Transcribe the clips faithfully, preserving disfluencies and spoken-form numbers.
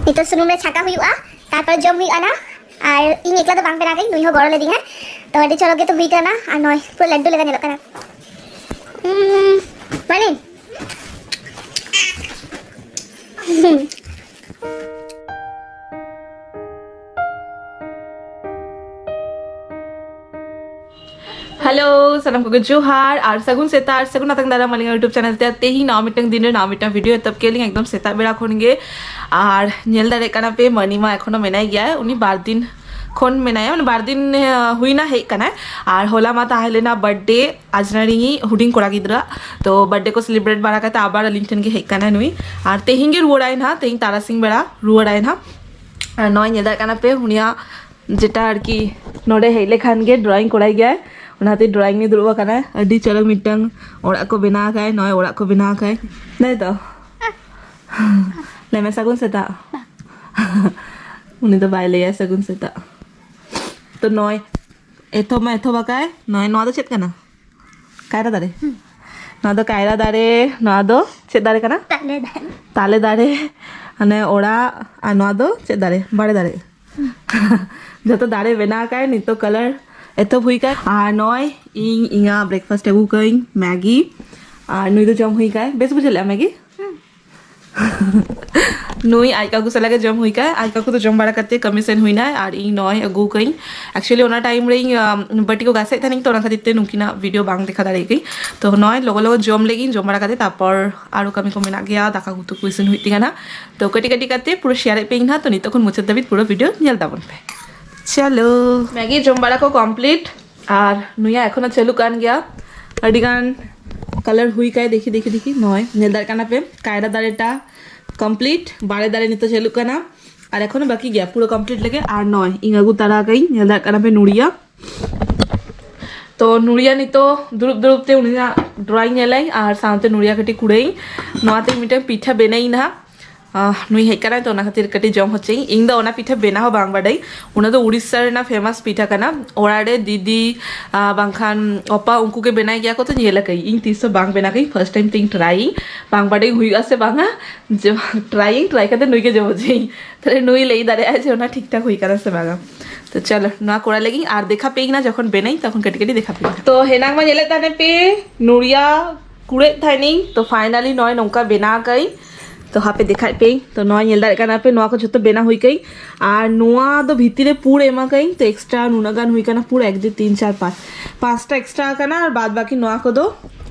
ᱱᱤᱛᱚᱜ ᱥᱩᱱᱩᱢ ᱨᱮ ᱪᱷᱟᱸᱠᱟ ᱦᱩᱭᱩᱜᱼᱟ, ᱛᱟᱨᱯᱚᱨ ᱡᱚᱢ ᱦᱩᱭᱩᱜᱼᱟ ᱱᱟ᱾ ᱟᱨ ᱤᱧ ᱮᱠᱞᱟ ᱫᱚ ᱵᱟᱝ ᱵᱮᱱᱟᱣ ᱜᱮ, ᱱᱩᱭ ᱦᱚᱸ ᱜᱚᱲᱚ ᱞᱮᱫᱤᱧᱟ᱾ ᱛᱚ ᱟᱹᱰᱤ ᱪᱚᱨᱚᱠ ᱜᱮ ᱛᱚ ᱦᱩᱭ ᱠᱟᱱᱟ, ᱟᱨ ᱱᱚᱜᱼᱚᱭ ᱯᱩᱨᱟᱹ ᱞᱟᱹᱰᱩ ᱞᱮᱠᱟ ᱧᱮᱞᱚᱜ ᱠᱟᱱᱟ᱾ ᱩᱸ, ᱢᱟᱹᱞᱤᱱ᱾ ᱦᱮᱞᱳ, ᱥᱟᱱᱟᱢ ᱠᱚᱜᱮ ᱡᱚᱦᱟᱨ ᱟᱨ ᱥᱟᱹᱜᱩᱱ ᱥᱮᱛᱟᱜ ᱟᱨ ᱥᱟᱹᱜᱩᱱ ᱟᱛᱟᱝ ᱫᱟᱨᱟᱢ ᱟᱹᱞᱤᱧᱟᱜ YouTube ᱪᱮᱱᱮᱞ ᱛᱮ᱾ ᱛᱮᱦᱮᱧ ᱱᱟᱣᱟ ᱢᱤᱫᱴᱟᱝ ᱫᱤᱱ ᱨᱮ ᱱᱟᱣᱟ ᱢᱤᱫᱴᱟᱝ ᱵᱷᱤᱰᱤᱭᱳ ᱮᱛᱚᱦᱚᱵ ᱠᱮᱫ ᱞᱤᱧ ᱮᱠᱫᱚᱢ ᱥᱮᱛᱟᱜ ᱵᱮᱲᱟ ᱠᱷᱚᱱ ᱜᱮ᱾ ᱟᱨ ᱧᱮᱞ ᱫᱟᱲᱮᱭᱟᱜ ᱠᱟᱱᱟ ᱯᱮ, ᱢᱟᱹᱱᱤ ᱢᱟ ᱮᱠᱷᱚᱱᱳ ᱢᱮᱱᱟᱭ ᱜᱮᱭᱟ, ᱩᱱᱤ ᱵᱟᱨ ᱫᱤᱱ ᱠᱷᱚᱱ ᱢᱮᱱᱟᱭᱟ, ᱢᱟᱱᱮ ᱵᱟᱨ ᱫᱤᱱ ᱦᱩᱭᱱᱟ ᱦᱮᱡ ᱠᱟᱱᱟᱭ᱾ ᱟᱨ ᱦᱚᱞᱟ ᱢᱟ ᱛᱟᱦᱮᱸ ᱞᱮᱱᱟ ᱵᱟᱨᱛᱷᱰᱮ ᱟᱡᱽᱱᱟᱨᱤᱧᱤᱡ ᱦᱩᱰᱤᱧ ᱠᱚᱲᱟ ᱜᱤᱫᱽᱨᱟᱹ, ᱛᱚ ᱵᱟᱨᱛᱷᱰᱮ ᱠᱚ ᱥᱮᱞᱤᱵᱨᱮᱴ ᱵᱟᱲᱟ ᱠᱟᱛᱮ ᱟᱵᱟᱨ ᱟᱹᱞᱤᱧ ᱴᱷᱮᱱ ᱜᱮ ᱦᱮᱡ ᱠᱟᱱᱟᱭ ᱱᱩᱭ᱾ ᱟᱨ ᱛᱮᱦᱮᱧ ᱜᱮ ᱨᱩᱣᱟᱹᱲᱟᱭ ᱱᱟᱦᱟᱜ, ᱛᱮᱦᱮᱧ ᱛᱟᱨᱟᱥᱤᱧ ᱵᱮᱲᱟ ᱨᱩᱣᱟᱹᱲᱟᱭ ᱱᱟᱦᱟᱜ᱾ ᱟᱨ ᱱᱚᱜᱼᱚᱭ ᱧᱮᱞ ᱫᱟᱲᱮᱭᱟᱜ ᱠᱟᱱᱟ ᱯᱮ, ᱩᱱᱤᱭᱟᱜ ᱡᱮᱴᱟ ᱟᱨᱠᱤ ᱱᱚᱰᱮ ᱦᱮᱡ ᱞᱮᱠᱷᱟᱱ ᱜᱮ ᱰᱨᱚᱭᱤᱝ ᱠᱚᱨᱟᱭ ᱜᱮᱭᱟᱭ, ᱚᱱᱟᱛᱮ ᱰᱨᱚᱭᱤᱝ ᱮ ᱫᱩᱲᱩᱵ ᱟᱠᱟᱱᱟᱭ᱾ ᱟᱹᱰᱤ ᱪᱚᱨᱚᱠ ᱢᱤᱫᱴᱟᱝ ᱚᱲᱟᱜ ᱠᱚ ᱵᱮᱱᱟᱣ ᱟᱠᱟᱫ, ᱱᱚᱜᱼᱚᱭ ᱚᱲᱟᱜ ᱠᱚ ᱵᱮᱱᱟᱣ ᱟᱠᱟᱫ᱾ ᱞᱟᱹᱭ ᱢᱮ, ᱥᱟᱹᱜᱩᱱ ᱥᱮᱛᱟᱜ᱾ ᱩᱱᱤ ᱫᱚ ᱵᱟᱭ ᱞᱟᱹᱭᱟ ᱥᱟᱹᱜᱩᱱ ᱥᱮᱛᱟᱜ᱾ ᱛᱚ ᱱᱚᱜᱼᱚᱭ ᱮᱛᱚᱦᱚᱵ ᱢᱟ ᱮᱛᱚᱦᱚᱵ ᱟᱠᱟᱫ᱾ ᱱᱚᱜᱼᱚᱭ ᱱᱚᱣᱟ ᱫᱚ ᱪᱮᱫ ᱠᱟᱱᱟ? ᱠᱟᱭᱨᱟ ᱫᱟᱨᱮ᱾ ᱱᱚᱣᱟ ᱫᱚ ᱠᱟᱭᱨᱟ ᱫᱟᱨᱮ᱾ ᱱᱚᱣᱟ ᱫᱚ ᱪᱮᱫ ᱫᱟᱨᱮ ᱠᱟᱱᱟ? ᱛᱟᱞᱮ ᱫᱟᱨᱮ᱾ ᱛᱟᱞᱮ ᱫᱟᱨᱮ᱾ ᱢᱟᱱᱮ ᱚᱲᱟᱜ᱾ ᱟᱨ ᱱᱚᱣᱟ ᱫᱚ ᱪᱮᱫ ᱫᱟᱨᱮ? ᱵᱟᱲᱮ ᱫᱟᱨᱮ᱾ ᱡᱚᱛᱚ ᱫᱟᱨᱮ ᱵᱮᱱᱟᱣ ᱟᱠᱟᱫ᱾ ᱱᱤᱛᱚᱜ ᱠᱟᱞᱟᱨ ᱮᱛᱚᱦᱚᱵ ᱦᱩᱭ ᱟᱠᱟᱱ᱾ ᱟᱨ ᱱᱚᱜᱼᱚᱭ ᱤᱧ ᱤᱧᱟᱹᱜ ᱵᱨᱮᱠᱯᱷᱟᱥᱴ ᱟᱹᱜᱩ ᱠᱟᱹᱧ, ᱢᱮᱜᱤ᱾ ᱟᱨ ᱱᱩᱭ ᱫᱚ ᱡᱚᱢ ᱦᱩᱭ ᱟᱠᱟᱫ᱾ ᱵᱮᱥ ᱵᱩᱡᱷᱟᱹᱣ ᱞᱮᱫᱼᱟ ᱢᱮᱜᱤ? ᱱᱩᱭ ᱟᱡ ᱠᱟᱠᱩ ᱥᱟᱞᱟᱜ ᱜᱮ ᱡᱚᱢ ᱦᱩᱭ ᱠᱟᱜᱼᱟ᱾ ᱟᱡ ᱠᱟᱠᱩ ᱫᱚ ᱡᱚᱢ ᱵᱟᱲᱟ ᱠᱟᱛᱮ ᱠᱟᱹᱢᱤ ᱥᱮᱱ ᱦᱩᱭᱱᱟᱭ ᱟᱨ ᱤᱧ ᱱᱚᱜᱼᱚᱭ ᱟᱹᱜᱩ ᱠᱟᱹᱧ᱾ Actually ᱚᱱᱟ ᱴᱟᱭᱤᱢ ᱨᱮ ᱤᱧ ᱟᱢ, ᱵᱟᱹᱴᱤ ᱠᱚ ᱜᱟᱥᱮᱫ ᱛᱟᱦᱮᱱᱤᱧ, ᱛᱚ ᱚᱱᱟ ᱠᱷᱟᱹᱛᱤᱨ ᱛᱮ ᱱᱩᱠᱤᱱᱟᱜ ᱵᱷᱤᱰᱤᱭᱳ ᱵᱟᱝ ᱫᱮᱠᱷᱟ ᱫᱟᱲᱮᱭᱟᱜ ᱠᱟᱹᱧ᱾ ᱛᱚ ᱱᱚᱜᱼᱚᱭ ᱞᱚᱜᱚ ᱞᱚᱜᱚ ᱡᱚᱢ ᱞᱟᱹᱜᱤᱫ ᱤᱧ, ᱡᱚᱢ ᱵᱟᱲᱟ ᱠᱟᱛᱮ ᱛᱟᱨᱯᱚᱨ ᱟᱨᱚ ᱠᱟᱹᱢᱤ ᱠᱚ ᱢᱮᱱᱟᱜ ᱜᱮᱭᱟ, ᱫᱟᱠᱟ ᱩᱛᱩ ᱠᱚ ᱤᱥᱤᱱ ᱦᱩᱭᱩᱜ ᱛᱤᱧ ᱠᱟᱱᱟ᱾ ᱛᱚ ᱠᱟᱹᱴᱤᱡ ᱠᱟᱹᱴᱤᱡ ᱠᱟᱛᱮ ᱯᱩᱨᱟᱹ ᱥᱮᱭᱟᱨᱮᱫ ᱯᱮᱭᱟᱹᱧ ᱱᱟᱦᱟᱜ᱾ ᱛᱚ ᱱᱤᱛᱚᱜ ᱠᱷᱚᱱ ᱢᱩᱪᱟᱹᱫ ᱫᱷᱟᱹᱵᱤᱡ ᱯᱩᱨᱟᱹ ᱵᱷᱤᱰᱤᱭᱳ ᱧᱮᱞ ᱛᱟᱵᱚᱱ ᱯᱮ᱾ ᱪᱚᱞᱚ, ᱢᱮᱜᱤ ᱡᱚᱢ ᱵᱟᱲᱟ ᱠᱚ ᱠᱚᱢᱯᱞᱤᱴ᱾ ᱟᱨ ᱱᱩᱭᱟᱜ ᱮᱠᱷᱚᱱᱳ ᱪᱟᱹᱞᱩᱜ ᱠᱟᱱ ᱜᱮᱭᱟ, ᱟᱹᱰᱤ ᱜᱟᱱ ᱠᱟᱞᱟᱨ ᱦᱩᱭ ᱠᱟᱭ᱾ ᱫᱮᱠᱷᱤ ᱫᱮᱠᱷᱤ ᱫᱮᱠᱷᱤ, ᱱᱚᱜᱼᱚᱭ ᱧᱮᱞ ᱫᱟᱲᱮᱭᱟᱜ ᱠᱟᱱᱟ ᱯᱮ, ᱠᱟᱭᱨᱟ ᱫᱟᱨᱮᱴᱟ ᱠᱚᱢᱯᱞᱤᱴ, ᱵᱟᱲᱮ ᱫᱟᱨᱮ ᱱᱤᱛᱚᱜ ᱪᱟᱹᱞᱩᱜ ᱠᱟᱱᱟ᱾ ᱟᱨ ᱮᱠᱷᱚᱱᱳ ᱵᱟᱹᱠᱤ ᱜᱮᱭᱟ ᱯᱩᱨᱟᱹ ᱠᱚᱢᱯᱞᱤᱴ ᱞᱟᱹᱜᱤᱫ᱾ ᱟᱨ ᱱᱚᱜᱼᱚᱭ ᱤᱧ ᱟᱹᱜᱩ ᱛᱟᱨᱟ ᱠᱟᱜ ᱤᱧ, ᱧᱮᱞ ᱫᱟᱲᱮᱭᱟᱜ ᱠᱟᱱᱟ ᱯᱮ ᱱᱩᱲᱤᱭᱟ᱾ ᱛᱚ ᱱᱩᱲᱤᱭᱟ ᱱᱤᱛᱚᱜ ᱫᱩᱲᱩᱵ ᱫᱩᱲᱩᱵ ᱛᱮ ᱩᱱᱤᱭᱟᱜ ᱰᱨᱚᱭᱤᱝ ᱧᱮᱞᱟᱭ ᱟᱨ ᱥᱟᱶᱛᱮ ᱱᱩᱲᱤᱭᱟ ᱠᱟᱹᱴᱤᱡ ᱠᱩᱲᱟᱹᱭᱤᱧ᱾ ᱱᱚᱣᱟᱛᱮ ᱢᱤᱫᱴᱟᱝ ᱯᱤᱴᱷᱟᱹ ᱵᱮᱱᱟᱭᱤᱧ ᱱᱟᱦᱟᱜ᱾ ᱟᱦ, ᱱᱩᱭ ᱦᱮᱡ ᱠᱟᱱᱟᱭ, ᱛᱚ ᱚᱱᱟ ᱠᱷᱟᱹᱛᱤᱨ ᱠᱟᱹᱴᱤᱡ ᱡᱚᱢ ᱦᱚᱪᱚᱭᱤᱧ᱾ ᱤᱧ ᱫᱚ ᱚᱱᱟ ᱯᱤᱴᱷᱟᱹ ᱵᱮᱱᱟᱣ ᱦᱚᱸ ᱵᱟᱝ ᱵᱟᱰᱟᱭ᱾ ᱚᱱᱟ ᱫᱚ ᱩᱲᱤᱥᱥᱟ ᱨᱮᱱᱟᱜ famous ᱯᱤᱴᱷᱟᱹ ᱠᱟᱱᱟ᱾ ᱚᱲᱟᱜ ᱨᱮ ᱫᱤᱫᱤ, ᱟᱨ ᱵᱟᱝᱠᱷᱟᱱ ᱚᱯᱟ, ᱩᱱᱠᱩ ᱜᱮ ᱵᱮᱱᱟᱭ ᱜᱮᱭᱟ ᱠᱚ, ᱛᱚ ᱧᱮᱞ ᱟᱠᱟᱫᱟᱹᱧ᱾ ᱤᱧ ᱛᱤᱥ ᱦᱚᱸ ᱵᱟᱝ ᱵᱮᱱᱟᱣ ᱠᱟᱹᱧ, first time ᱛᱤᱧ ᱴᱨᱟᱭᱤᱧ᱾ ᱵᱟᱝ ᱵᱟᱰᱟᱭ ᱦᱩᱭᱩᱜᱼᱟ ᱥᱮ ᱵᱟᱝᱟ, ᱡᱮ ᱴᱨᱟᱭᱤᱧ, ᱴᱨᱟᱭ ᱠᱟᱛᱮ ᱱᱩᱭ ᱜᱮ ᱡᱚᱢ ᱦᱚᱪᱚᱭᱤᱧ᱾ ᱛᱟᱦᱞᱮ ᱱᱩᱭ ᱞᱟᱹᱭ ᱫᱟᱲᱮᱭᱟᱜᱼᱟᱭ ᱡᱮ ᱚᱱᱟ ᱴᱷᱤᱠ ᱴᱷᱟᱠ ᱦᱩᱭ ᱠᱟᱱᱟ ᱥᱮ ᱵᱟᱝᱟ᱾ ᱛᱚ ᱪᱚᱞᱚ, ᱱᱚᱣᱟ ᱠᱚᱨᱟᱣ ᱞᱟᱹᱜᱤᱫ ᱟᱨ ᱫᱮᱠᱷᱟ ᱯᱮᱭᱤᱧ ᱱᱟ ᱡᱚᱠᱷᱚᱱ ᱵᱮᱱᱟᱹᱧ, ᱛᱚᱠᱷᱚᱱ ᱠᱟᱹᱴᱤᱡ ᱠᱟᱹᱴᱤᱡ ᱫᱮᱠᱷᱟ ᱯᱮᱭᱤᱧ ᱱᱟ᱾ ᱛᱚ ᱦᱮᱱᱟᱝ ᱢᱟ ᱧᱮᱞᱮᱫ ᱛᱟᱦᱮᱱ ᱯᱮ ᱱᱩᱲᱤᱭᱟ ᱠᱩᱲᱮᱫ ᱛᱟᱦᱮᱱᱤᱧ, ᱛᱚ finally ᱱᱚᱜᱼᱚᱭ ᱱᱚᱝᱠᱟ ᱵᱮᱱᱟᱣ ᱠᱟᱹᱧ᱾ ᱛᱚ ᱦᱟᱯᱮ ᱫᱮᱠᱷᱟᱭ ᱯᱮᱭᱤᱧ᱾ ᱛᱚ ᱱᱚᱣᱟ ᱧᱮᱞ ᱫᱟᱲᱮᱭᱟᱜ ᱠᱟᱱᱟ ᱯᱮ, ᱱᱚᱣᱟ ᱠᱚ ᱡᱷᱚᱛᱚ ᱵᱮᱱᱟᱣ ᱦᱩᱭ ᱠᱟᱹᱧ᱾ ᱟᱨ ᱱᱚᱣᱟ ᱫᱚ ᱵᱷᱤᱛᱤᱨ ᱨᱮ ᱯᱩᱨ ᱮᱢᱟ ᱠᱟᱹᱧ, ᱛᱚ extra ᱱᱩᱱᱟᱹᱜ ᱜᱟᱱ ᱦᱩᱭ ᱠᱟᱱᱟ, ᱯᱩᱨ ᱮᱠ ᱫᱩᱭ ᱛᱤᱱ ᱪᱟᱨ ᱯᱟᱸᱪ, ᱯᱟᱸᱪᱴᱟ extra ᱠᱟᱱᱟ᱾ ᱟᱨ ᱵᱟᱫ ᱵᱟᱹᱠᱤ ᱱᱚᱣᱟ ᱠᱚᱫᱚ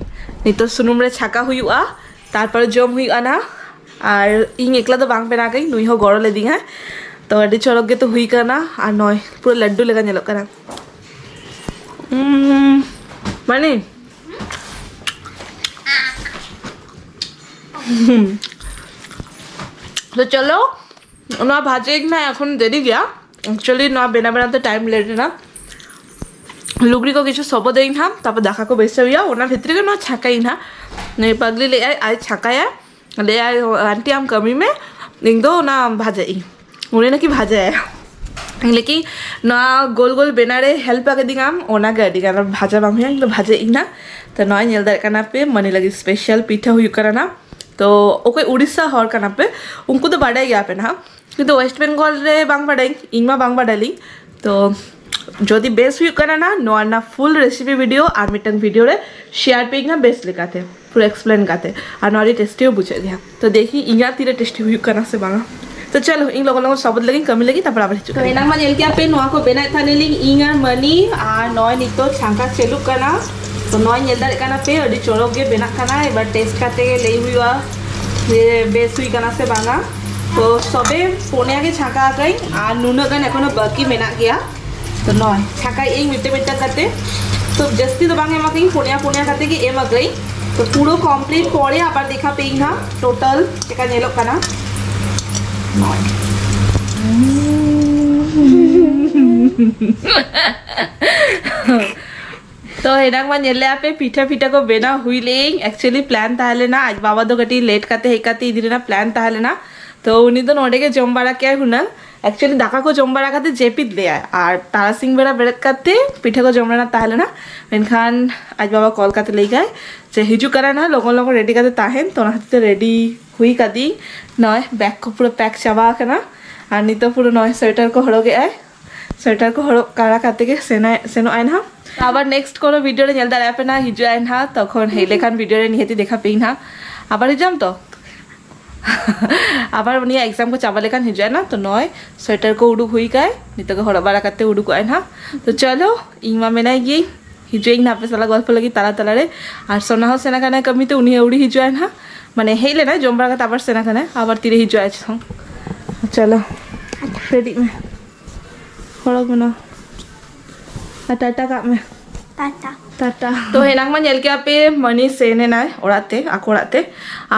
ᱱᱤᱛᱚᱜ ᱥᱩᱱᱩᱢ ᱨᱮ ᱪᱷᱟᱠᱟ ᱦᱩᱭᱩᱜᱼᱟ, ᱛᱟᱨᱯᱚᱨᱮ ᱡᱚᱢ ᱦᱩᱭᱩᱜᱼᱟ ᱱᱟ᱾ ᱟᱨ ᱤᱧ ᱮᱠᱞᱟ ᱫᱚ ᱵᱟᱝ ᱵᱮᱱᱟᱣ ᱠᱟᱹᱧ, ᱱᱩᱭ ᱦᱚᱸ ᱜᱚᱲᱚ ᱞᱮᱫᱤᱧᱟᱭ᱾ ᱛᱚ ᱟᱹᱰᱤ ᱪᱚᱨᱚᱠ ᱜᱮᱛᱚ ᱦᱩᱭ ᱠᱟᱱᱟ᱾ ᱟᱨ ᱱᱚᱜᱼᱚᱭ ᱯᱩᱨᱟᱹ ᱞᱟᱹᱰᱩ ᱞᱮᱠᱟ ᱧᱮᱞᱚᱜ ᱠᱟᱱᱟ᱾ ᱩᱢ, ᱢᱟᱱᱮ, ᱦᱩᱸ᱾ ᱛᱚ ᱪᱚᱞᱚ, ᱱᱚᱣᱟ ᱵᱷᱟᱡᱟᱭᱤᱧ ᱱᱟ, ᱮᱠᱷᱚᱱ ᱫᱮᱨᱤ ᱜᱮᱭᱟ᱾ Actually ᱱᱚᱣᱟ ᱵᱮᱱᱟᱣ ᱵᱮᱱᱟᱣ ᱛᱮ time late ᱮᱱᱟ᱾ ᱞᱩᱜᱽᱲᱤ ᱠᱚ ᱠᱤᱪᱷᱩ ᱥᱚᱵᱚᱫᱟᱹᱧ ᱱᱟ, ᱛᱟᱨᱯᱚᱨ ᱫᱟᱠᱟ ᱠᱚ ᱵᱟᱹᱭᱥᱟᱹᱣ ᱦᱩᱭᱩᱜᱼᱟ᱾ ᱚᱱᱟ ᱵᱷᱤᱛᱨᱤ ᱨᱮᱜᱮ ᱱᱚᱣᱟ ᱪᱷᱟᱸᱠᱟᱭᱤᱧ ᱱᱟ᱾ ᱱᱩᱭ ᱯᱟᱜᱽᱞᱤ ᱞᱟᱹᱭᱟᱭ, ᱟᱡ ᱪᱷᱟᱸᱠᱟᱭᱟ, ᱞᱟᱹᱭᱟᱭ, "ᱟᱱᱴᱤ ᱟᱢ ᱠᱟᱹᱢᱤ ᱢᱮ, ᱤᱧ ᱫᱚ ᱚᱱᱟ ᱵᱷᱟᱡᱟᱭᱤᱧ", ᱩᱱᱤ ᱱᱟᱠᱤ ᱵᱷᱟᱡᱟᱭᱟ᱾ ᱞᱮᱠᱤᱱ ᱱᱚᱣᱟ ᱜᱳᱞ ᱜᱳᱞ ᱵᱮᱱᱟᱣ ᱨᱮ help ᱟᱠᱟᱫᱤᱧᱟᱢ, ᱚᱱᱟᱜᱮ ᱟᱹᱰᱤ ᱜᱟᱱ᱾ ᱵᱷᱟᱡᱟ ᱵᱟᱝ ᱦᱩᱭᱩᱜᱼᱟ, ᱤᱧ ᱫᱚ ᱵᱷᱟᱡᱟᱭᱤᱧ ᱱᱟ᱾ ᱛᱚ ᱱᱚᱣᱟ ᱧᱮᱞ ᱫᱟᱲᱮᱭᱟᱜ ᱠᱟᱱᱟ ᱯᱮ, ᱢᱟᱹᱱᱤ ᱞᱟᱹᱜᱤᱫ special ᱯᱤᱴᱷᱟᱹ ᱦᱩᱭᱩᱜ ᱠᱟᱱᱟ ᱱᱟ᱾ ᱛᱚ ᱚᱠᱚᱭ ᱩᱲᱤᱥᱥᱟ ᱦᱚᱲ ᱠᱟᱱᱟ ᱯᱮ, ᱩᱱᱠᱩ ᱫᱚ ᱵᱟᱰᱟᱭ ᱜᱮᱭᱟ ᱯᱮ ᱱᱟᱦᱟᱜ, ᱠᱤᱱᱛᱩ West Bengal ᱨᱮ ᱵᱟᱝ ᱵᱟᱰᱟᱭ, ᱤᱧ ᱢᱟ ᱵᱟᱝ ᱵᱟᱰᱟᱭ ᱞᱤᱧ᱾ ᱛᱚ ᱡᱩᱫᱤ ᱵᱮᱥ ᱦᱩᱭᱩᱜ ᱠᱟᱱᱟ ᱱᱟ, ᱱᱚᱣᱟ ᱨᱮᱱᱟᱜ full recipe video ᱟᱨ ᱢᱤᱫᱴᱟᱝ video ᱨᱮ share ᱯᱮ ᱱᱟ ᱵᱮᱥ ᱞᱮᱠᱟᱛᱮ, ᱯᱩᱨᱟᱹ explain ᱠᱟᱛᱮ᱾ ᱟᱨ ᱱᱚᱣᱟ ᱟᱹᱰᱤ tasty ᱦᱚᱸ ᱵᱩᱡᱷᱟᱹᱜ ᱜᱮᱭᱟ᱾ ᱛᱚ ᱫᱮᱠᱷᱤ ᱤᱧᱟᱜ ᱛᱤᱨᱮ tasty ᱦᱩᱭᱩᱜ ᱠᱟᱱᱟ ᱥᱮ ᱵᱟᱝᱟ᱾ ᱛᱚ ᱪᱚᱞᱚ, ᱤᱧ ᱞᱚᱜᱚᱱ ᱞᱚᱜᱚᱱ ᱥᱚᱵᱚᱫ ᱞᱟᱹᱜᱤᱫ ᱠᱟᱹᱢᱤ ᱞᱟᱹᱜᱤᱫ, ᱛᱟᱨᱯᱚᱨ ᱟᱵᱟᱨ ᱦᱤᱡᱩᱜ ᱛᱚ ᱠᱟᱱᱟ᱾ ᱮᱱᱟᱝ ᱢᱟ ᱧᱮᱞ ᱠᱮᱜᱼᱟ ᱯᱮ, ᱱᱚᱣᱟ ᱠᱚ ᱵᱮᱱᱟᱣᱮᱫ ᱛᱟᱦᱮᱱᱟᱞᱤᱧ ᱤᱧ ᱟᱨ ᱢᱟᱹᱱᱤ, ᱟᱨ ᱱᱚᱜᱼᱚᱭ ᱱᱤᱛᱚᱜ ᱪᱷᱟᱸᱠᱟ ᱪᱟᱹᱞᱩᱜ ᱠᱟᱱᱟ᱾ ᱛᱚ ᱱᱚᱜᱼᱚᱭ ᱧᱮᱞ ᱫᱟᱲᱮᱭᱟᱜ ᱠᱟᱱᱟ ᱯᱮ, ᱟᱹᱰᱤ ᱪᱚᱨᱚᱠ ᱜᱮ ᱵᱮᱱᱟᱜ ᱠᱟᱱᱟ᱾ ᱮᱵᱟᱨ taste ᱠᱟᱛᱮ ᱜᱮ ᱞᱟᱹᱭ ᱦᱩᱭᱩᱜᱼᱟ ᱡᱮ ᱵᱮᱥ ᱦᱩᱭ ᱠᱟᱱᱟ ᱥᱮ ᱵᱟᱝᱟ᱾ ᱛᱚ ᱥᱚᱵᱮ ᱯᱩᱱᱭᱟ ᱜᱮ ᱪᱷᱟᱸᱠᱟ ᱟᱠᱟᱫᱟᱹᱧ, ᱟᱨ ᱱᱩᱱᱟᱹᱜ ᱜᱟᱱ ᱮᱠᱷᱚᱱᱳ ᱵᱟᱹᱠᱤ ᱢᱮᱱᱟᱜ ᱜᱮᱭᱟ᱾ ᱛᱚ ᱱᱚᱜᱼᱚᱭ ᱪᱷᱟᱸᱠᱟᱭᱮᱫ ᱟᱹᱧ ᱢᱤᱫᱴᱮᱱ ᱢᱤᱫᱴᱮᱱ ᱠᱟᱛᱮ᱾ ᱛᱚ ᱡᱟᱹᱥᱛᱤ ᱫᱚ ᱵᱟᱝ ᱮᱢ ᱟᱠᱟᱫᱟᱹᱧ, ᱯᱩᱱᱭᱟ ᱯᱩᱱᱭᱟ ᱠᱟᱛᱮ ᱜᱮ ᱮᱢ ᱟᱠᱟᱫᱟᱹᱧ᱾ ᱛᱚ ᱯᱩᱨᱟᱹ complete ᱯᱚᱨᱮ ᱟᱵᱟᱨ ᱫᱮᱠᱷᱟ ᱯᱮᱭᱤᱧ ᱱᱟᱦᱟᱜ total ᱪᱮᱠᱟ ᱧᱮᱞᱚᱜ ᱠᱟᱱᱟ᱾ ᱱᱚᱜᱼᱚᱭ᱾ ᱛᱚ ᱮᱱᱟᱝ ᱢᱟ ᱧᱮᱞ ᱞᱮᱜᱼᱟ ᱯᱮ, ᱯᱤᱴᱷᱟᱹ ᱯᱤᱴᱷᱟᱹ ᱠᱚ ᱵᱮᱱᱟᱣ ᱦᱩᱭ ᱞᱮᱜ ᱤᱧ᱾ Actually plan ᱛᱟᱦᱮᱸ ᱞᱮᱱᱟ, ᱟᱡ ᱵᱟᱵᱟ ᱫᱚ ᱠᱟᱹᱴᱤᱡ late ᱠᱟᱛᱮ ᱦᱮᱡ ᱠᱟᱛᱮ ᱤᱫᱤ ᱨᱮᱱᱟᱜ plan ᱛᱟᱦᱮᱸ ᱞᱮᱱᱟ᱾ ᱛᱚ ᱩᱱᱤ ᱫᱚ ᱱᱚᱰᱮ ᱜᱮ ᱡᱚᱢ ᱵᱟᱲᱟ ᱠᱮᱜᱼᱟᱭ ᱦᱩᱱᱟᱹᱝ᱾ ᱮᱠᱪᱩᱭᱮᱞᱤ ᱫᱟᱠᱟ ᱠᱚ ᱡᱚᱢ ᱵᱟᱲᱟ ᱠᱟᱛᱮ ᱡᱟᱹᱯᱤᱫ ᱞᱮᱜᱼᱟᱭ, ᱟᱨ ᱛᱟᱨᱟᱥᱤᱧ ᱵᱮᱲᱟ ᱵᱮᱨᱮᱫ ᱠᱟᱛᱮ ᱯᱤᱴᱷᱟᱹ ᱠᱚ ᱡᱚᱢ ᱨᱮᱱᱟᱜ ᱛᱟᱦᱮᱸ ᱞᱮᱱᱟ᱾ ᱢᱮᱱᱠᱷᱟᱱ ᱟᱡ ᱵᱟᱵᱟ ᱠᱚᱞ ᱠᱟᱛᱮ ᱞᱟᱹᱭ ᱠᱟᱭ ᱡᱮ ᱦᱤᱡᱩᱜ ᱠᱟᱱᱟ ᱱᱟᱦᱟᱜ, ᱞᱚᱜᱚᱱ ᱞᱚᱜᱚᱱ ᱨᱮᱰᱤ ᱠᱟᱛᱮ ᱛᱟᱦᱮᱱ᱾ ᱛᱚ ᱚᱱᱟ ᱠᱷᱟᱹᱛᱤᱨ ᱛᱮ ᱨᱮᱰᱤ ᱦᱩᱭ ᱠᱟᱫᱤᱧ᱾ ᱱᱚᱜᱼᱚᱭ ᱵᱮᱜᱽ ᱠᱚ ᱯᱩᱨᱟᱹ ᱯᱮᱠ ᱪᱟᱵᱟ ᱟᱠᱟᱱᱟ᱾ ᱟᱨ ᱱᱤᱛᱚᱜ ᱯᱩᱨᱟᱹ ᱱᱚᱜᱼᱚᱭ ᱥᱳᱭᱮᱴᱟᱨ ᱠᱚ ᱦᱚᱨᱚᱜ ᱮᱜᱼᱟᱭ᱾ ᱥᱳᱭᱮᱴᱟᱨ ᱠᱚ ᱦᱚᱨᱚᱜ ᱠᱟᱲᱟ ᱠᱟᱛᱮ ᱜᱮ ᱥᱮᱱᱟᱭ, ᱥᱮᱱᱚᱜ ᱟᱭ ᱱᱟᱦᱟᱜ᱾ ᱟᱵᱟᱨ ᱱᱮᱠᱥᱴ ᱠᱳᱱᱳ ᱵᱷᱤᱰᱤᱭᱳ ᱨᱮ ᱧᱮᱞ ᱫᱟᱲᱮᱭᱟᱜ ᱯᱮ ᱱᱟᱦᱟᱜ, ᱦᱤᱡᱩᱜ ᱟᱭ ᱱᱟᱦᱟᱜ᱾ ᱛᱚᱠᱷᱚᱱ ᱦᱮᱡ ᱞᱮᱠᱷᱟᱱ ᱵᱷᱤᱰᱤᱭᱳ ᱨᱮ ᱱᱤᱦᱟᱹᱛᱤ ᱫᱮᱠᱷᱟ ᱯᱮᱭᱟᱹᱧ ᱱᱟᱦᱟᱜ᱾ ᱟᱵᱟᱨ ᱦᱤᱡᱩᱜ ᱟᱢ ᱛᱚ? ᱟᱵᱟᱨ ᱩᱱᱤᱭᱟᱜ ᱮᱠᱡᱟᱢ ᱠᱚ ᱪᱟᱵᱟ ᱞᱮᱠᱷᱟᱱ ᱦᱤᱡᱩᱜ ᱟᱭ ᱱᱟᱦᱟᱜ᱾ ᱛᱚ ᱱᱚᱜᱼᱚᱭ ᱥᱳᱭᱮᱴᱟᱨ ᱠᱚ ᱩᱰᱩᱠ ᱦᱩᱭ ᱠᱟᱭ, ᱱᱤᱛᱚᱜ ᱜᱮ ᱦᱚᱨᱚᱜ ᱵᱟᱲᱟ ᱠᱟᱛᱮ ᱩᱰᱩᱠᱚᱜ ᱟᱭ ᱱᱟᱦᱟᱜ᱾ ᱛᱚ ᱪᱚᱞᱚ, ᱤᱧ ᱢᱟ ᱢᱮᱱᱟᱭ ᱜᱮ, ᱦᱤᱡᱩᱜ ᱟᱹᱧ ᱱᱟᱦᱟᱜ ᱟᱯᱮ ᱥᱟᱞᱟᱜ ᱜᱚᱞᱯᱚ ᱞᱟᱹᱜᱤᱫ ᱛᱟᱞᱟ ᱛᱟᱞᱟ ᱨᱮ᱾ ᱟᱨ ᱥᱳᱱᱟ ᱦᱚᱸ ᱥᱮᱱ ᱟᱠᱟᱱᱟᱭ ᱠᱟᱹᱢᱤ ᱛᱮ, ᱩᱱᱤ ᱦᱚᱸ ᱟᱹᱣᱲᱤ ᱦᱤᱡᱩᱜ ᱟᱭ ᱱᱟᱦᱟᱜ᱾ ᱢᱟᱱᱮ ᱦᱮᱡ ᱞᱮᱱᱟᱭ, ᱡᱚᱢ ᱵᱟᱲᱟ ᱠᱟᱛᱮ ᱟᱵᱟᱨ ᱥᱮᱱ ᱟᱠᱟᱱᱟᱭ, ᱟᱵᱟᱨ ᱛᱤᱨᱮ ᱦᱤᱡᱩᱜ ᱟᱭ ᱪᱚᱝ᱾ ᱪᱚᱞᱚ, ᱨᱮᱰᱤᱜ ᱢᱮ, ᱦᱚᱨᱚᱜ ᱢᱮ ᱱᱚᱣᱟ᱾ ᱟᱨ ᱴᱟᱴᱟ ᱠᱟᱜ ᱢᱮ᱾ ᱴᱟᱴᱟ᱾ ᱴᱟᱴᱟ᱾ ᱛᱚ ᱦᱮᱱᱟᱝ ᱢᱟ ᱧᱮᱞ ᱠᱮᱜᱼᱟ ᱯᱮ, ᱢᱟᱹᱱᱤ ᱥᱮᱱ ᱮᱱᱟᱭ ᱚᱲᱟᱜ ᱛᱮ, ᱟᱠᱚ ᱚᱲᱟᱜ ᱛᱮ᱾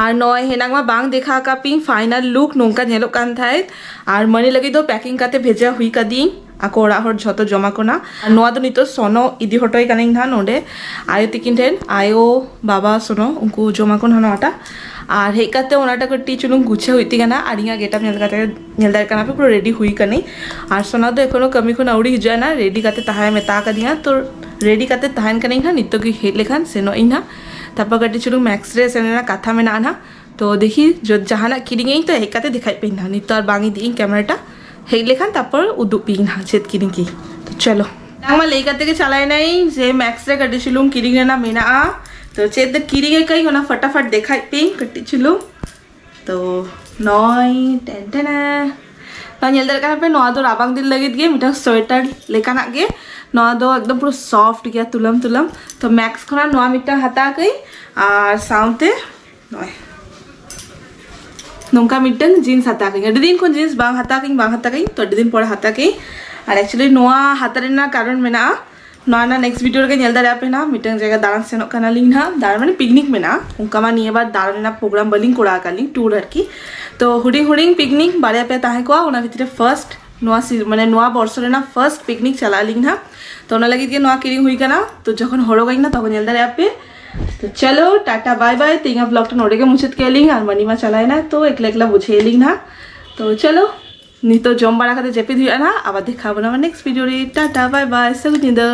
ᱟᱨ ᱱᱚᱜᱼᱚᱭ ᱦᱮᱱᱟᱝ ᱢᱟ ᱵᱟᱝ ᱫᱮᱠᱷᱟᱣ ᱟᱠᱟᱫ ᱯᱮᱭᱟᱹᱧ ᱯᱷᱟᱭᱱᱟᱞ ᱞᱩᱠ ᱱᱚᱝᱠᱟ ᱧᱮᱞᱚᱜ ᱠᱟᱱ ᱛᱟᱦᱮᱸᱫ᱾ ᱟᱨ ᱢᱟᱹᱱᱤ ᱞᱟᱹᱜᱤᱫ ᱫᱚ ᱯᱮᱠᱤᱝ ᱠᱟᱛᱮ ᱵᱷᱮᱡᱟ ᱦᱩᱭ ᱠᱟᱫᱤᱭᱟᱹᱧ, ᱟᱠᱚ ᱚᱲᱟᱜ ᱦᱚᱲ ᱡᱷᱚᱛᱚ ᱡᱚᱢᱟ ᱠᱚ ᱱᱟ᱾ ᱟᱨ ᱱᱚᱣᱟ ᱫᱚ ᱱᱤᱛᱚᱜ ᱥᱚᱱᱚ ᱤᱫᱤ ᱦᱚᱴᱚᱭ ᱠᱟᱹᱱᱟᱹᱧ ᱱᱟᱦᱟᱜ ᱱᱚᱰᱮ ᱟᱭᱳ ᱛᱤᱠᱤᱱ ᱴᱷᱮᱱ᱾ ᱟᱭᱳ, ᱵᱟᱵᱟ, ᱥᱚᱱᱚ ᱩᱱᱠᱩ ᱡᱚᱢᱟ ᱠᱚ ᱱᱟᱦᱟᱜ ᱱᱚᱣᱟᱴᱟᱜ᱾ ᱟᱨ ᱦᱮᱡ ᱠᱟᱛᱮ ᱚᱱᱟᱴᱟᱜ ᱠᱟᱹᱴᱤᱡ ᱪᱩᱞᱩᱝ ᱜᱩᱪᱷᱟᱹᱣ ᱦᱩᱭᱩᱜ ᱛᱤᱧ ᱠᱟᱱᱟ᱾ ᱟᱨ ᱤᱧᱟᱹᱜ ᱜᱮᱴᱟᱯ ᱧᱮᱞ ᱠᱟᱛᱮ, ᱧᱮᱞ ᱫᱟᱲᱮᱭᱟᱜ ᱠᱟᱱᱟ ᱯᱮ, ᱯᱩᱨᱟᱹ ᱨᱮᱰᱤ ᱦᱩᱭ ᱠᱟᱹᱱᱟᱹᱧ᱾ ᱟᱨ ᱥᱚᱱᱟ ᱫᱚ ᱮᱠᱷᱚᱱᱳ ᱠᱟᱹᱢᱤ ᱠᱷᱚᱱ ᱟᱹᱣᱲᱤ ᱦᱤᱡᱩᱜᱼᱟ ᱱᱟ, ᱨᱮᱰᱤ ᱠᱟᱛᱮ ᱛᱟᱦᱮᱸ ᱢᱮᱛᱟ ᱠᱟᱫᱤᱧᱟ᱾ ᱛᱚ ᱨᱮᱰᱤ ᱠᱟᱛᱮ ᱛᱟᱦᱮᱱ ᱠᱟᱹᱱᱟᱹᱧ ᱱᱟᱦᱟᱜ, ᱱᱤᱛᱚᱜ ᱜᱮ ᱦᱮᱡ ᱞᱮᱠᱷᱟᱱ ᱥᱮᱱᱚᱜ ᱤᱧ ᱱᱟᱦᱟᱜ᱾ ᱛᱟᱨᱯᱚᱨ ᱠᱟᱹᱴᱤᱡ ᱪᱩᱞᱩᱝ ᱢᱮᱠᱥ ᱨᱮ ᱥᱮᱱ ᱨᱮᱱᱟᱜ ᱠᱟᱛᱷᱟ ᱢᱮᱱᱟᱜᱼᱟ ᱱᱟᱦᱟᱜ᱾ ᱛᱚ ᱫᱮᱠᱷᱤ ᱡᱚ-, ᱡᱟᱦᱟᱱᱟᱜ ᱠᱤᱨᱤᱧ ᱟᱹᱧ ᱛᱚ ᱦᱮᱡ ᱠᱟᱛᱮ ᱫᱮᱠᱷᱟᱭ ᱯᱮ ᱱᱟᱦᱟᱜ᱾ ᱱᱤᱛᱚᱜ ᱟᱨ ᱵᱟᱝ ᱤᱫᱤ ᱤᱧ ᱠᱮᱢᱮᱨᱟᱴᱟ, ᱦᱮᱡ ᱞᱮᱠᱷᱟᱱ ᱛᱟᱨᱯᱚᱨ ᱩᱫᱩᱜ ᱯᱮ ᱱᱟᱦᱟᱜ ᱪᱮᱫ ᱠᱤᱨᱤᱧ ᱠᱤ᱾ ᱛᱚ ᱪᱚᱞᱚ᱾ ᱱᱟᱝ ᱢᱟ ᱞᱟᱹᱭ ᱠᱟᱛᱮ ᱜᱮ ᱪᱟᱞᱟᱣ ᱮᱱᱟᱹᱧ ᱡᱮ ᱢᱮᱠᱥ ᱨᱮ ᱠᱟᱹᱴᱤᱡ ᱪᱩᱞᱩᱝ ᱠᱤᱨᱤᱧ ᱨᱮᱱᱟᱜ ᱢᱮᱱᱟᱜᱼᱟ᱾ ᱛᱚ ᱪᱮᱫ ᱫᱚ ᱠᱤᱨᱤᱧ ᱟᱠᱟᱫᱟᱹᱧ ᱚᱱᱟ ᱯᱷᱟᱴᱟᱯᱷᱟᱴ ᱫᱮᱠᱷᱟᱭ ᱯᱮ ᱠᱟᱹᱴᱤᱡ ᱪᱩᱞᱩᱝ᱾ ᱛᱚ ᱱᱚᱜᱼᱚᱭ ᱴᱮᱱ ᱴᱮᱱᱟ᱾ ᱱᱚᱣᱟ ᱧᱮᱞ ᱫᱟᱲᱮᱭᱟᱜ ᱠᱟᱱᱟ ᱯᱮ, ᱱᱚᱣᱟ ᱫᱚ ᱨᱟᱵᱟᱝ ᱫᱤᱱ ᱞᱟᱹᱜᱤᱫ ᱜᱮ ᱢᱤᱫᱴᱟᱝ ᱥᱳᱭᱮᱴᱟᱨ ᱞᱮᱠᱟᱱᱟᱜ ᱜᱮ᱾ ᱱᱚᱣᱟ ᱫᱚ ᱮᱠᱫᱚᱢ ᱯᱩᱨᱟᱹ ᱥᱚᱯᱷᱴ ᱜᱮᱭᱟ, ᱛᱩᱞᱟᱹᱢ ᱛᱩᱞᱟᱹᱢ᱾ ᱛᱚ ᱢᱮᱠᱥ ᱠᱷᱚᱱᱟᱜ ᱱᱚᱣᱟ ᱢᱤᱫᱴᱟᱝ ᱦᱟᱛᱟᱣ ᱠᱟᱹᱧ, ᱟᱨ ᱥᱟᱶᱛᱮ ᱱᱚᱜᱼᱚᱭ ᱱᱚᱝᱠᱟ ᱢᱤᱫᱴᱟᱝ ᱡᱤᱱᱥ ᱦᱟᱛᱟᱣ ᱠᱟᱹᱧ᱾ ᱟᱹᱰᱤ ᱫᱤᱱ ᱠᱷᱚᱱ ᱡᱤᱱᱥ ᱵᱟᱝ ᱦᱟᱛᱟᱣ ᱠᱟᱹᱧ, ᱵᱟᱝ ᱦᱟᱛᱟᱣ ᱠᱟᱹᱧ, ᱛᱚ ᱟᱹᱰᱤ ᱫᱤᱱ ᱯᱚᱨᱮ ᱦᱟᱛᱟᱣ ᱠᱟᱹᱧ᱾ ᱟᱨ ᱮᱠᱪᱩᱭᱮᱞᱤ ᱱᱚᱣᱟ ᱦᱟᱛᱟᱣ ᱨᱮᱱᱟᱜ ᱠᱟᱨᱚᱱ ᱢᱮᱱᱟᱜᱼᱟ, ᱱᱚᱣᱟ ᱨᱮᱱᱟᱜ ᱱᱮᱠᱥᱴ ᱵᱷᱤᱰᱤᱭᱳ ᱨᱮᱜᱮ ᱧᱮᱞ ᱫᱟᱲᱮᱭᱟᱜ ᱯᱮ ᱱᱟᱦᱟᱜ᱾ ᱢᱤᱫᱴᱟᱝ ᱡᱟᱭᱜᱟ ᱫᱟᱬᱟᱱ ᱥᱮᱱᱚᱜ ᱠᱟᱱᱟᱞᱤᱧ ᱱᱟᱦᱟᱜ, ᱫᱟᱬᱟᱱ ᱢᱟᱱᱮ ᱯᱤᱠᱱᱤᱠ ᱢᱮᱱᱟᱜᱼᱟ, ᱚᱱᱠᱟ ᱢᱟ ᱱᱤᱭᱟᱹ ᱵᱟᱨ ᱫᱟᱬᱟᱱ ᱨᱮᱱᱟᱜ ᱯᱨᱳᱜᱨᱟᱢ ᱵᱟᱹᱞᱤᱧ ᱠᱚᱨᱟᱣ ᱟᱠᱟᱫ ᱞᱤᱧ, ᱴᱩᱨ ᱟᱨᱠᱤ᱾ ᱛᱚ ᱦᱩᱰᱤᱧ ᱦᱩᱰᱤᱧ ᱯᱤᱠᱱᱤᱠ ᱵᱟᱨᱭᱟ ᱯᱮᱭᱟ ᱛᱟᱦᱮᱸ ᱠᱚᱜᱼᱟ, ᱚᱱᱟ ᱵᱷᱤᱛᱨᱤ ᱨᱮ ᱯᱷᱟᱨᱥᱴ ᱱᱚᱣᱟ ᱥᱤ-, ᱢᱟᱱᱮ ᱱᱚᱣᱟ ᱵᱚᱨᱥᱚ ᱨᱮᱱᱟᱜ ᱯᱷᱟᱨᱥᱴ ᱯᱤᱠᱱᱤᱠ ᱪᱟᱞᱟᱜ ᱟᱹᱞᱤᱧ ᱱᱟᱦᱟᱜ᱾ ᱛᱚ ᱚᱱᱟ ᱞᱟᱹᱜᱤᱫ ᱜᱮ ᱱᱚᱣᱟ ᱠᱤᱨᱤᱧ ᱦᱩᱭ ᱠᱟᱱᱟ᱾ ᱛᱚ ᱡᱚᱠᱷᱚᱱ ᱦᱚᱨᱚᱜᱟᱹᱧ ᱱᱟ ᱛᱚᱠᱷᱚᱱ ᱧᱮᱞ ᱫᱟᱲᱮᱭᱟᱜᱼᱟ ᱯᱮ ᱛᱚ ᱪᱚᱞᱚ, ᱴᱟᱴᱟ ᱵᱟᱭ ᱵᱟᱭ᱾ ᱛᱮᱦᱮᱧᱟᱜ ᱵᱞᱚᱜ ᱴᱟ ᱱᱚᱰᱮ ᱜᱮ ᱢᱩᱪᱟᱹᱫ ᱠᱮᱫ ᱞᱤᱧ, ᱟᱨ ᱢᱟᱹᱱᱤ ᱢᱟ ᱪᱟᱞᱟᱣᱮᱱᱟ, ᱛᱚ ᱮᱠᱞᱟ ᱮᱠᱞᱟ ᱵᱩᱡᱷᱟᱹᱣ ᱞᱤᱧ ᱱᱟᱦᱟᱜ᱾ ᱛᱚ ᱪᱚᱞᱚ, ᱱᱤᱛᱚᱜ ᱡᱚᱢ ᱵᱟᱲᱟ ᱠᱟᱛᱮ ᱡᱟᱹᱯᱤᱫ ᱦᱩᱭᱩᱜᱼᱟ ᱱᱟᱦᱟᱜ, ᱟᱵᱟᱨ ᱫᱮᱠᱷᱟᱣ ᱵᱚᱱᱟ ᱱᱮᱠᱥᱴ ᱵᱷᱤᱰᱤᱭᱳ ᱨᱮ᱾ ᱴᱟᱴᱟ ᱵᱟᱭ ᱵᱟᱭ, ᱥᱟᱹᱜᱩᱱ ᱧᱤᱫᱟᱹ᱾